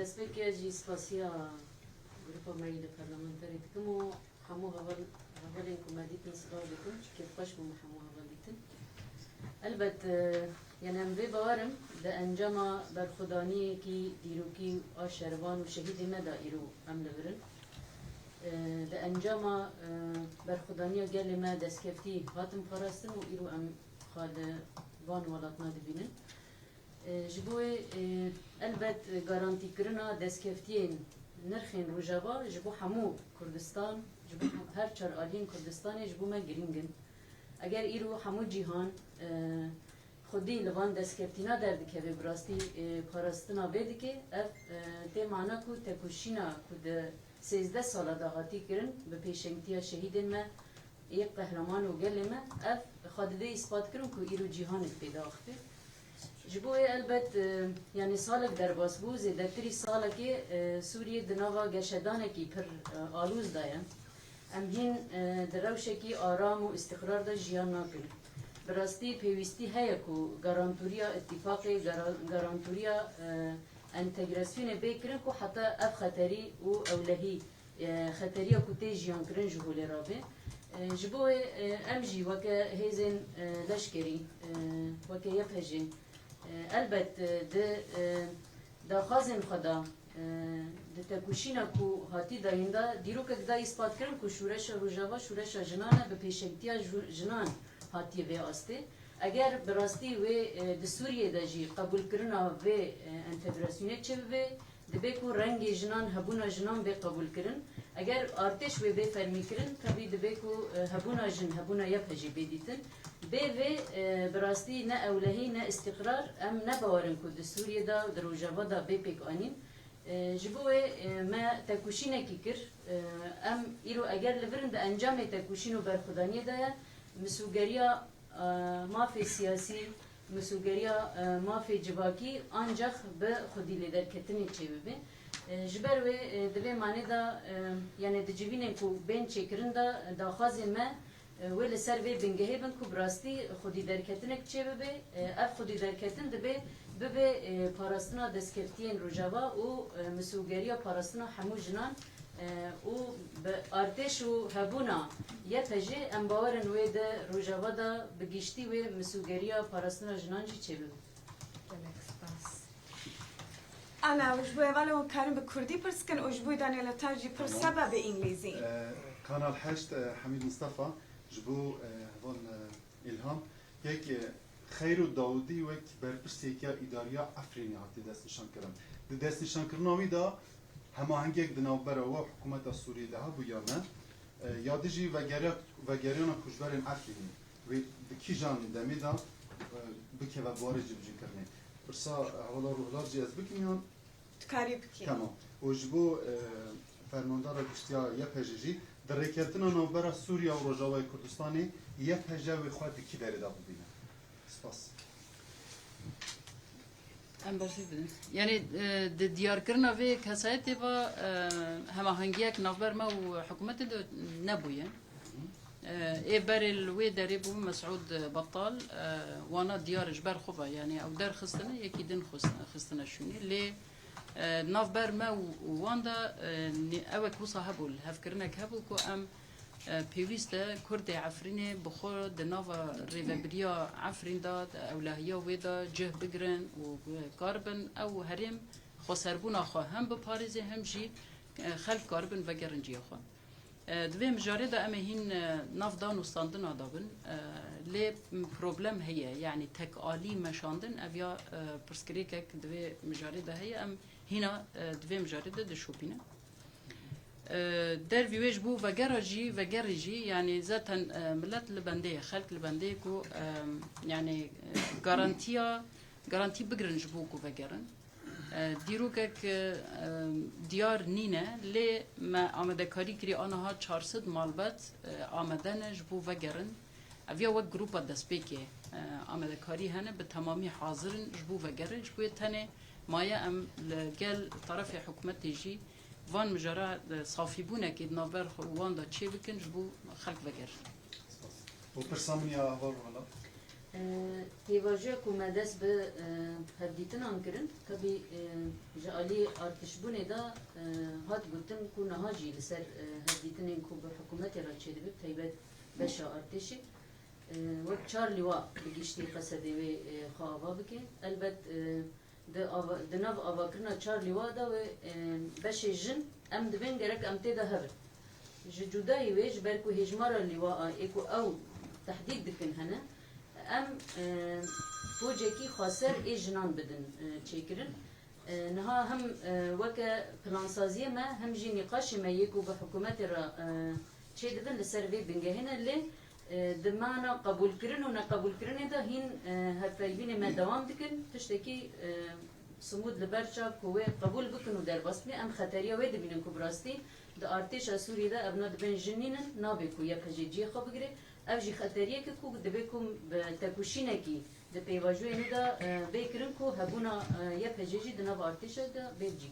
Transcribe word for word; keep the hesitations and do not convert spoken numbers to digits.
Destpêkê ez jî spasiya grupa me yî li parlamenterê dikim û hemû heval, hevalên ku me dîtin silav dikim. Kêfxweş bûm hemû heval dîtin. Elbet, e, yani em vê bawer in, di encama berxwedaniyekî dîrokî a şervan û şehîdê me de îro em li vir in. E, di encama, e, berxwedaniya gelê me destkeftî hatin parastin û îro em xwe li van welatna dibînin. E, ji bo wê, e, elbet garantîkirina destkeftiyên nirxên Rojava ji bo hemû Kurdistan, ji bo her çar aliyên Kurdistanê ji bo me girîng in. Eger îro hemû cîhan, e, xwedî li van destkeftîna derdikeve, bi rastî, e, parastina vê dike, ev, e, tê mana ku tekoşîna ku di sêzdeh sala de hatî kirin, bi pêşengtiya şehîdên me, yê qehreman û gelê me, ev xwe didê îspat kirin ku îro cîhanek pê diaxive. Ji bo wê elbet, e, yani salek derbas bû, zêdetirî salekê, e, Sûriyê di nava geşedanekî pir, e, alûz de ye. Em hîn, e, di rewşekî aram û îstiqrar de jiyan nakin. Bi rastî pêwîstî heye ku garantûriya îtîfaqê, gara-, garantûriya, e, entegrasyonê bê kirin ku heta ev xeterî û ewlehî, e, xeteriya ku tê jiyankirin ji holê rabe. E, ji bo wê, e, em jî weke hêzên, e, leşkerî, e, weke Y P G, e, elbet, e, di, e, daxwazên xwe de, e, di tekoşîna ku hatî dayîn de dîrokek da îspat kirin ku şûreşa Rojava şûreşa jinan e, bi pêşengtiya ju-, jinan hatiye vê astê. Eger bi rastî wê, e, di Sûriyê de jî qebûlkirina vê, e, entegrasyonê çêbibe, dibe ku rengê jinan, hebûna jinan bê qebûlkirin. Eger artêş wê bê fermîkirin, tevî dibe ku, e, hebûna jin, hebûna Y P G bê dîtin. Bê vê, e, bi rastî ne ewlehî ne îstîqrar, em ne bawer in ku di Sûriyê de, di Rojava de bê pêkanîn. E, ji bo wê, e, me tekoşînekî kir. E, em îro eger li vir in di encamê tekoşîn û berxwedaniyê de ye, misûgeriya, e, mafê siyasî, misûgeriya, e, mafê civakî ancax bi xwedî lêderketinê çêbibe. E, ji ber wê, e, di vê manê de, e, yani di civînên ku bên çêkirin de daxwazên me, e, wê li ser vê bingehê bin ku bi rastî xwedî derketinek çêbibe. E, ev xwedî derketin dibe, bibe, e, parastina destkeftiyên Rojava û, e, misûgeriya parastina hemû jinan, e, û bi artêş û hebûna Y P G em bawer in wê di Rojava de bi giştî wê misûgeriya parastina jinan jî çêbibe. Gelek spas. Ana, ji bo hevalên hûn karin bi kurdî pirs kin û ji bo danê li te jî pirs Tamam. hebe bi îngilîzî. Ee, Kanal heşt, e, Hemîd Mistefa, ji bo, e, heval, e, Îlham, yek, e, Xeyro Dawudî wek berpirsêkiya îdariya Efrînê hatiye destnîşankirin. Di destnîşankirina wî de hemahengiyek di navbera we û hikûmeta Sûriyê de hebû ya ne? E, ya dijî vegeriya-, vegeriyana koçberên Efrînê wê di kîjan demê de, e, bikeve warê cîbicîkirinê? Pirsa hevala Ruhlar jî ez bikim yan? Tu karî bikî. Temam. Û ji bo, e, fermandara giştiya Y P G jî di rêkeftina navbera Sûriya û Rojavayê Kurdistanê Y P G wê xwe di kî derê de bibîne? Spas. Em bersiv bidin. Yani, e, di diyarkirina vê kesayetê ve, e, hemahengiyek navber me û hikûmetê de nebûye. E, ê berê li wê derê bû Mesûd Betal, e, wana diyar ji ber xwe ve, yani ew derxistine, yekî din xist-, xistine şûnê. Lê, e, navber me û, û wan de, e, nê-, ewek wisa hebû, lihevkirinek hebû ku em E, pêwîst e Kurdê Efrînê bi xwe di nava rêvebiriya Efrîn de, di ewlehiya wê de cih bigirin û karibin ew herêm xweserbûna xwe hem biparêzin hem jî, e, xelk karibin vegerin cihê xwe. E, di vê mijarê de em ê hîn, e, nav dan û standina de bin, e, lê problem heye, yanî tekalî meşandin, ev ya, e, pirsgirêkek di vê mijarê de heye, em hîna, e, di vê mijarê de dişopînin. E, dervî wê ji bo vegera jî, vegerê jî, yanî zaten, e, milet li bendê ye, xelk li bendê ye ku, e, yanî, e, garantiya, garantî bigirin ji bo ku vegerin. E, dîrokek, e, diyar nîne, lê me amadekarî kirî aniha çar sed malbet, e, amade ne ji bo vegerin. Ev ya wek grupa destpêkê, e, amadekarî hene, bi temamî hazir in ji bo vegerin. Ji bo yê tenê maye em li gel terefê hikûmetê jî van mijara, e, safîbûnekê di navber xwe û wan de çê bikin ji bo xelk vegerin. Spas. Û pirsa min ya heval Ruhlar? Pêvajoya ku me dest bi e, hevdîtinan kirin, tebî e, ji alî artişbûnê de e, hat gotin ku niha jî li ser e, hevdîtinên ku bi hikûmetê re çêdibe, bi taybet beşa artêşê, e, wek çar lîwa bi giştî qesedê wê e, xwe ava bike. Elbet e, di, ava, di nav avakirina çar lîwa de wê e, beşê jin em dibên gerek em tê de hebin. Ji cudayî wê, ji ber ku hêjmara lîwa a ê ku ew tehdîd dikin hene, em e, pocekî xweser ê jinan bidin e, çêkirin. E, niha hem e, weke plansaziyê me hem jî nîqaşê me yê ku bi hikûmetê re e, çêdibin li ser vê bingehê ne, lê e, di mana qebûlkirin û neqebûlkirinê de hîn e, hevpeyvînê me dewam dikin. Tiştekî e, simûd li ber çav ku wê qebûl bikin û derbas bibin, em xeteriya wê dibînin ku bi rastî di artêşa Sûriyê de evna dibên jin nînin, nabe ku Y P G cihê xwe bigire. Ev jî xeteriyek e ku divê ku bi tekoşînekî di pêvajoyê nû de e, bê kirin ku hebûna e, Y P G jî di nav artêşa de bê bi cî.